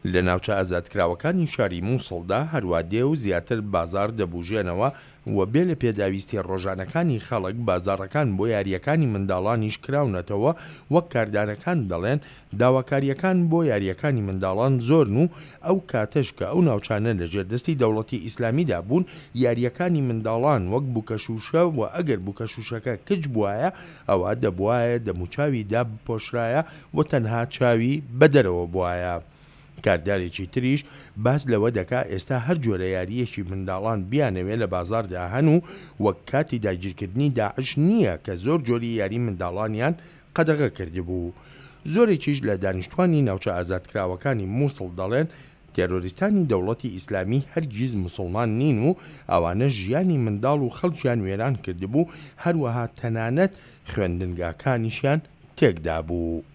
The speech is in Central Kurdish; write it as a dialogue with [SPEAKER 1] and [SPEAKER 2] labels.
[SPEAKER 1] لە ناوچە ئازادکراوەکانی شاری موسڵدا هەروا دێ و زیاتر بازاڕ دەبوژێنەوە و بێ لە پێداویستیە ڕۆژانەکانی خەڵک، بازاڕەکان بۆ یارییەکانی منداڵانیش کراونەتەوە، وەک کاردارەکان دەڵێن داواکارییەکان بۆ یارییەکانی منداڵان زۆرن و ئەو کاتەش کە ئەو ناوچانە لە ژێر دەستی دەوڵەتی ئیسلامیدا بوون یارییەکانی منداڵان وەک بوکەشوشە و ئەگەر بوکەشوشەکە کچ بوایە ئەوا دەبوایە دەموچاوی دابپۆشرایە و تەنها چاوی بە دەرەوە بوایە. کاردارێکی تریش باس لەوە دەکا ئێستا هەر جۆرە یارییەکی منداڵان بیانەوێ لە بازاڕدا هەن و وەک کاتی داگیرکردنی داعش نییە کە زۆر جۆری یاری منداڵانیان قەدەغە کردبوو. زۆرێکیش لە دانیشتوانی ناوچە ئازادکراوەکانی موسڵ دەڵێن تێرۆریستانی دەوڵەتی ئیسلامی هەرگیز موسڵمان نین و ئەوانە ژیانی منداڵ و خەڵکیان وێران کردبوو، هەروەها تەنانەت خوێندنگاکانیشیان تێکدابوو.